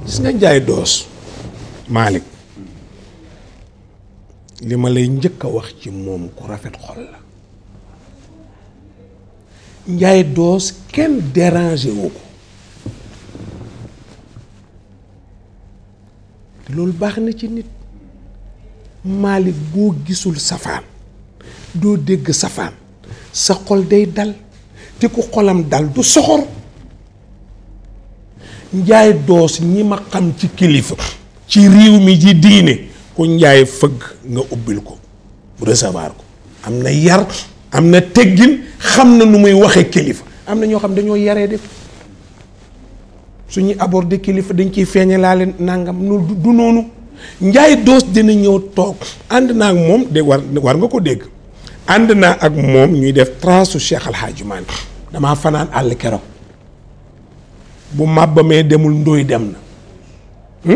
gis nga Njaay Doos Malick li ma lay njëkk a wax ci moom ku rafet xol la. Njaay Doos kenn dérangé wu ko te loolu baax na ci nit. Malick boo gisul safaan doo dégg safaan sa xol day dal te ku xolam dal du soxor. Njaay Doos ñi ma xam ci kilifa ci réew mi ji diine ku Njaay fëgg nga ubbil ko recevoir ko am na yar am na teggin xam na nu muy waxe kilifa. am na ñoo xam dañoo yaree def suñuy aborder kilifa dañ ciy feeñe laa leen nangam du noonu. Njaay Doos dina ñëw toog ànd naa ak moom de war nga ko dégg ànd naa ak moom ñuy def trasu Cheikh Al Hadji Malick damaa fanaan àll keroog bu màbbamee demul ndóoy dem na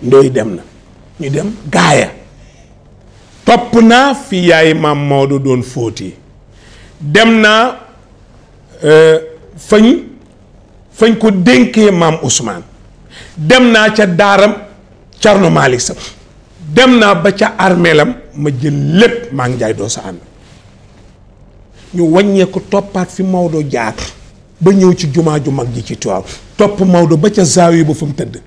ndóoy dem na ñu dem gaaya topp naa fi yaay maam Maodo doon fóoti dem naa fañ ko dénkee maam Ousmane dem naa ca daaram Carno Malick sax dem naa ba ca armeelam ma jël lépp maa ngi Njaay Doos a ànd ñu wàññee ko toppaat fi Maodo jaar ba ñëw ci jumaa ju mag ji ci Tiwaawan topp Maodo ba ca zaawiya ba fa mu tëdd.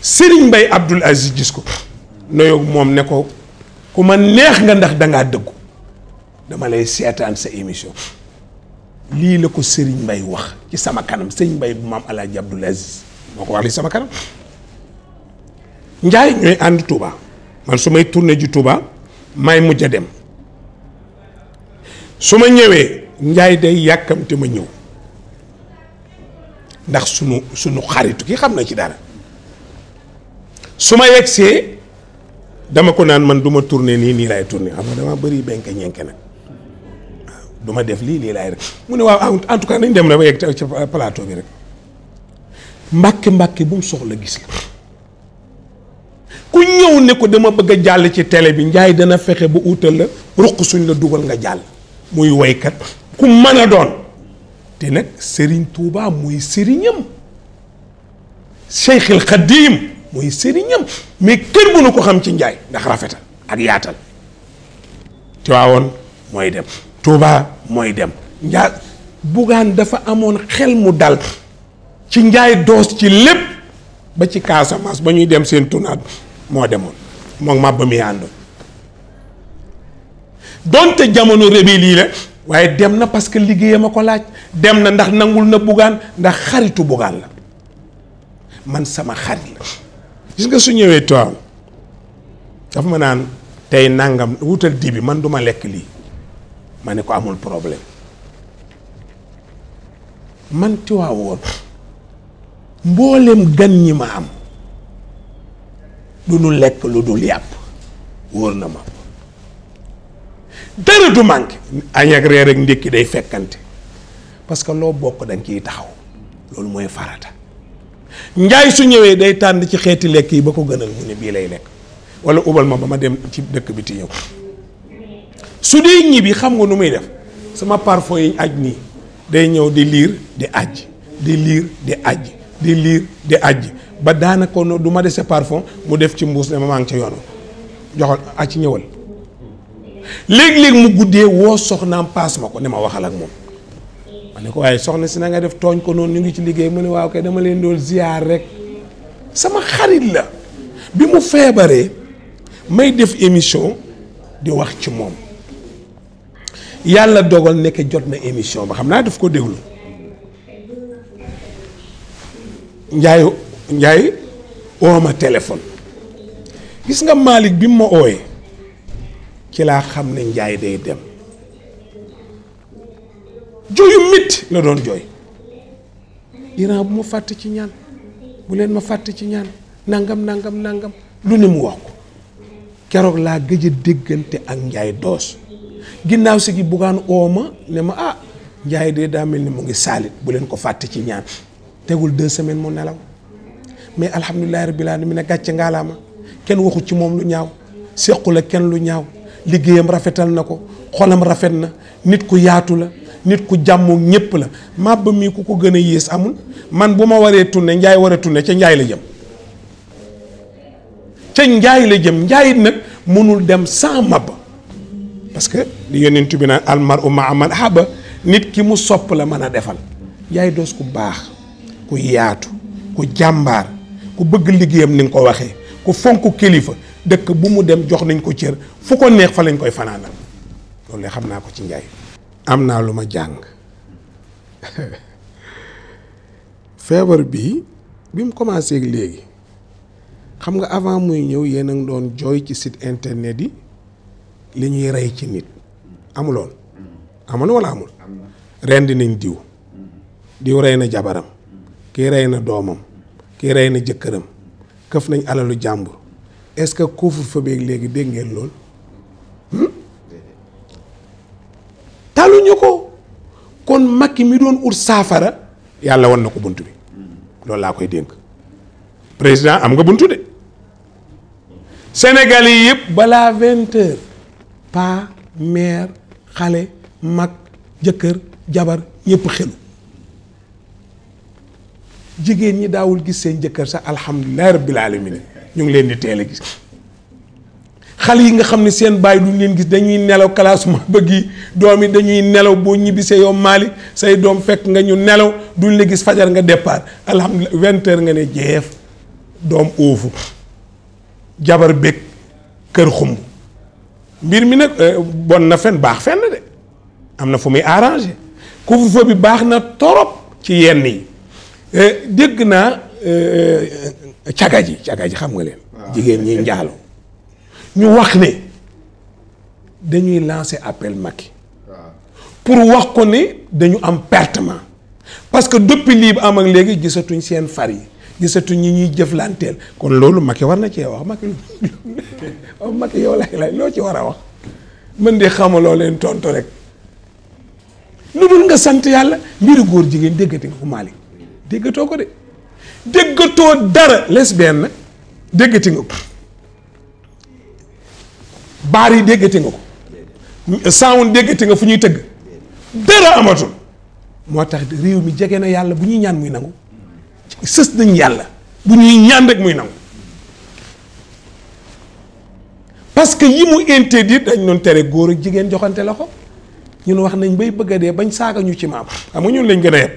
Serigne Mbaye Abdoul Aziz gis ko noyoog moom ne ko ku ma neex nga ndax dangaa dëggu dama lay seetaan sa émission. lii la ko Serigne Mbaye wax ci sama kanam Serigne Mbaye bu maam Alaaji Abdoul Aziz moo ko wax li sama kanam. Njaay ñooy ànd Touba man su may tourné ji Touba may mujj a dem su ma ñëwee Njaay day yàkkamte ma ñëw ndax sunu xaritu ki xam na ci dara su ma yegsee dama ko naan man du ma tourné nii laay tourné xam nga dama bëri benk ñenke nag waaw du ma def lii laay rek mu ne waaw en tout cas nañ dem dama yegg ci plateau bi rek mbàkke bu mu soxla gis la ku ñëw ne ko dama bëgg a jàll ci télé bi Njaay dana fexe ba utal la ruq suñ la dugal nga jàll muy woykat ku mën a doon te nag Serigne Touba muy sëriñam Cheikhul Khadim muy sëriñam mais kër bu nu ko xam ci Njaay ndax rafetal ak yaatal Tiwaawoon mooy dem Touba mooy dem Njaay Bougane dafa amoon xel mu dal ci Njaay Doos ci lépp ba ci Casamance ba ñuy dem seen tournade moo demoon moom ma ba muy àndoon donte jamono rebelle yi la waaye dem na parce que liggéeyam a ko laaj dem na ndax nangul na Bougane ndax xaritu Bougane la man sama xarit la gis nga su ñëwee Tiwaawan dafa ma naan tey nangam wutal dibi man duma lekk lii ma ne ko amul problème man Tiwaawan mboolem gan ñi ma am du nu lekk lu dul yàpp wóor na ma dara du manqué añ ak reer ak ndékki day fekkante parce que loo bokk dañ ciy taxaw loolu mooy farata. Njaay su ñëwee day tànn ci xeeti lekk yi ba ko gënal mu ne bii lay lekk wala ubal ma ba ma dem ci dëkk bi ti ñëw su dee ñibbi xam nga nu muy def sama parfum yi aj nii day ñëw di liir di ajj di liir di ajj di liir di ajj ba daanaka no du ma dese parfum mu def ci mbuus ne ma maa ngi ca yoon joxal acc ñëwal léeg-léeg mu guddee woo soxnaam paas ma ko ne ma waxal ak moom ma ne ko waaye soxna si na nga def tooñ ko noonu ñu ngi ci liggéey mu ne waaw kay dama leen doon ziyaar rek sama xarit la bi mu feebaree may def émission di wax ci moom yàlla dogal nekk jot na émission ba xam naa daf ko déglu Njaay oo ma téléphone gis nga Malick bi mu ma ooyee ci laa xam ne Njaay day dem jooyu métti la doon jooy Iran bu ma fàtte ci ñaan bu leen ma fàtte ci ñaan nangam lu ne mu wax ko keroog laa gëj a déggante ak Njaay Doos ginnaaw si gi Bougane oo ma ne ma ah Njaay de daa mel ni mu ngi saalit bu leen ko fàtte ci ñaan tegul 2 semaines mu nelaw mais alhamdulillahi rabbil alamin ne gàcce ngaalaama kenn waxu ci moom lu ñaaw sequ la kenn lu ñaaw liggéeyam rafetal na ko xolam rafet na nit ku yaatu la nit ku jàmmoo ñépp la. Maba mii ku ko gën a yées amul. man bu ma waree tourné Njaay war a tourné ca Njaay la jëm. ca Njaay la jëm Njaay nag mënul dem sans Maba. parce que li yonent bi naan almar u maa man haba, nit ki mu sopp la mën a defal. Njaay Doos ku baax, ku yaatu, ku jàmbaar, ku bëgg liggéeyam ni nga ko waxee, ku fonk kilifa, dëkk bu mu dem jox nañ ko cër, fu ko neex fa lañ koy fanaanal. loolu xam naa ko ci Njaay. am naa lu ma jàng feebar bi mu commencé ak léegi xam nga avant muy ñëw yéen a ngi doon jooy ci site internet yi li ñuy rey ci nit amuloon amoon wala amul rendi nañ diw rey na jabaram, kii rey na doomam, kii rey na jëkkëram, këf nañ alalu jàmbur. est-ce que couvre-feu beeg léegi dégg ngeen lool taluñu ko. kon Macky mi doon ut saafara yàlla wan na ko bunt bi loolu laa koy dénk. président am nga buntu de Sénégal yi yëpp balaa 20 heures pa mère xale mag jëkkër jabar ñëpp xelu. jigéen ñi daawul gis seen jëkkër sax alhamdulilah rabbil alamin ñu ngi leen di teel a gis. xale yi nga xam ne seen baay duñ leen gis dañuy nelaw classement bëgg yi doom yi dañuy nelaw boo ñibbisee yow maali say doom fekk nga ñu nelaw duñ la gis fajar nga départ alhamdulilah 20 heures nga ne jeef doom uufu jabar bëgg kër xumb. mbir mi nag bon na fen baax fenn de am na fu muy arrangé couvre-feu bi baax na torop ci yenn yi. dégg naa caga ji xam nga leen. jigéen ñi njaalo ñu wax ne dañuy lancer appel Macky pour wax ko ne dañu am pertement parce que depuis lii am ak léegi gisatuñ seen far yi gisatuñ ñi ñuy jëflanteel kon loolu Macky war na cee wax Macky yow lay loo ci war a wax mën de xamaloo leen tontu rek lu dul nga sant yàlla mbiru góor jigéen déggati nga ko Malick déggatoo ko de déggatoo dara lesbienne nag déggati nga ko baar yi déggati nga ko sound déggati nga fu ñuy tëgg dara amatul moo tax réew mi jege na yàlla bu ñuy ñaan muy nangu sës nañ yàlla bu ñuy ñaan rek muy nangu parce que yi mu interdire dañ doon tere góor ak jigéen joxante loxo ñun wax nañ bay bëgg a dee bañ saaga ñu ci maam xam nga ñun lañ gën a yeb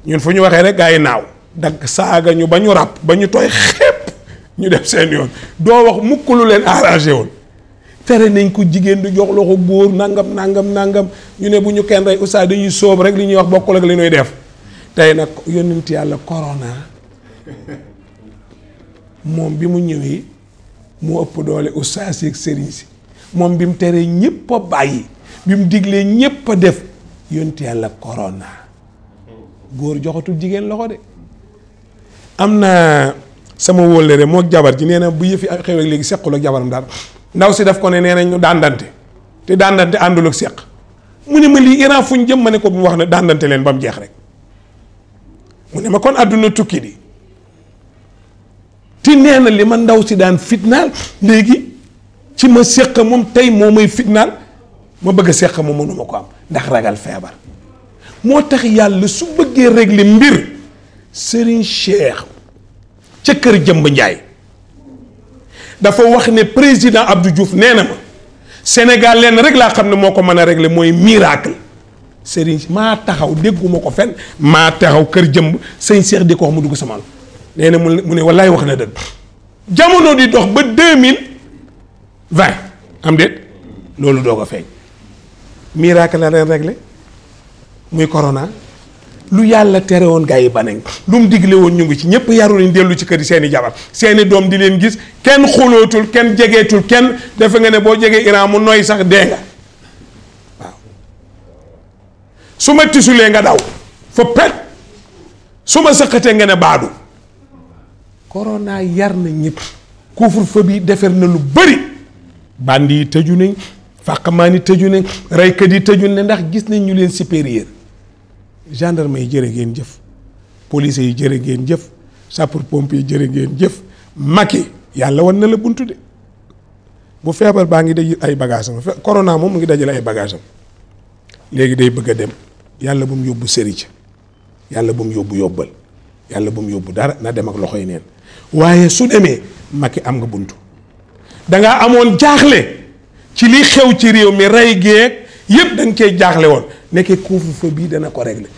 ñun fu ñu waxee rek gaa yi naaw dagg saaga ñu ba ñu ràpp ba ñu tooy xepp ñu def seen yoon doo wax mukk lu leen arrangé woon tere nañ ko jigéen du jox loxo góor nangam ñu ne bu ñu kenn rey oustaz dañuy sóob rek li ñuy wax bokkul ak li ñuy def tey nag yonent yàlla corona moom bi mu ñëwee mu ëpp doole oustaz ak sëriñ si moom bi mu teree ñëpp a bàyyi bi mu diglee ñëpp a def yonent yàlla corona góor joxatul jigéen loxo de. am na sama wóllëre moo jabar ji nee na bu yëfi xew ak léegi sequl ak jabaram daal ndaw si daf ko ne nee nañ ñu dàndante te dàndante àndul ak seq mu ne ma lii Iran fu ñu jëm ma ne ko bu wax ne dàndante leen ba mu jeex rek mu ne ma kon àdduna tukki di te nee na li ma ndaw si daan fitnaal léegi ci ma seq moom tey moo may fitnaal ma bëgg a seq ma mënuma ko am ndax ragal feebar moo tax yàlla su bëggee régler mbir Serigne Cheikh ca kër Jëmb Njaay dafa wax ne président Abdou Diouf nee na ma Sénégal lenn rek laa xam ne moo ko mën a régler mooy miracle Serigne maa taxaw dégguma ko fenn maa taxaw kër Jëmb sëñ Cheikh di ko wax mu dugg sama nee na mu ne wallaay wax na dëgg jamono di dox ba 2020 am déet loolu doo ko feeñ miracle la leen régler muy corona lu yàlla tere woon gars yi banañ lu mu digle woon ñu ngi ci ñëpp yaru nañ dellu ci kër yi seeni jabar seeni doom di leen gis kenn xulootul kenn jegeetul kenn defe nga ne boo jegee Iran mu noy sax dee nga waaw su ma tisulee nga daw fa pet su ma sëqatee nga ne baadu corona yar na ñëpp couvre-feu bi defar na lu bëri bandi yi tëju nañ fàqamaan yi tëju nañ reykat yi tëju nañ ndax gis nañ ñu leen supérieur gendarme yi jërë ngeen jëf police yi jërë ngeen jëf sapeur pompier yi jërë ngeen jëf Macky yàlla wan na la buntu de bu feebar baa ngi daj ay bagages am corona moom mu ngi dajale ay bagages am léegi day bëgg a dem yàlla bu mu yóbbu sëriñ yàlla bu mu yóbbu yóbbal yàlla bu mu yóbbu dara na dem ak loxoy neen waaye su demee Macky am nga buntu dangaa amoon jaaxle ci li xew ci réew mi rey geeg yëpp da nga koy jaaxle woon nekkee couvre-feu bii dana ko régler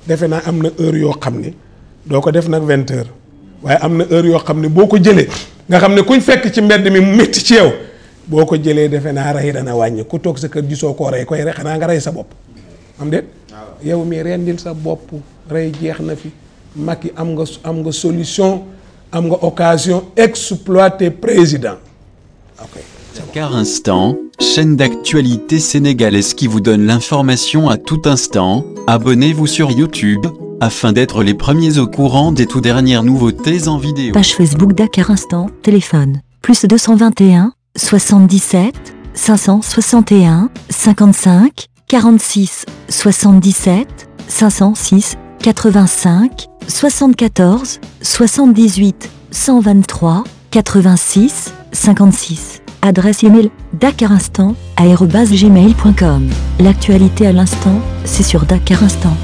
defe naa am na heure yoo xam ne doo ko def nag 20 heures waaye am na heure yoo xam ne boo ko jëlee nga xam ne kuñ fekk ci mbedd mi métti ci yow boo ko jëlee defe naa rey dana wàññi ku toog sa kër gisoo koo rey koy rey xanaa nga rey sa bopp am déet yow mi rendil sa bopp rey jeex na fi Macky am nga solution am nga occasion exploiter président. Ok. Dakar Instant, chaîne d'actualité sénégalaise qui vous donne l'information à tout instant. Abonnez-vous sur YouTube afin d'être les premiers au courant des toutes dernières nouveautés en vidéo. Page Facebook Dakar Instant, téléphone +221 77 561 55 46 77 506 85 74 78 123 86 56. Adresse email dakarinstant@gmail.com. L'actualité à l'instant, c'est sur Dakar Instant.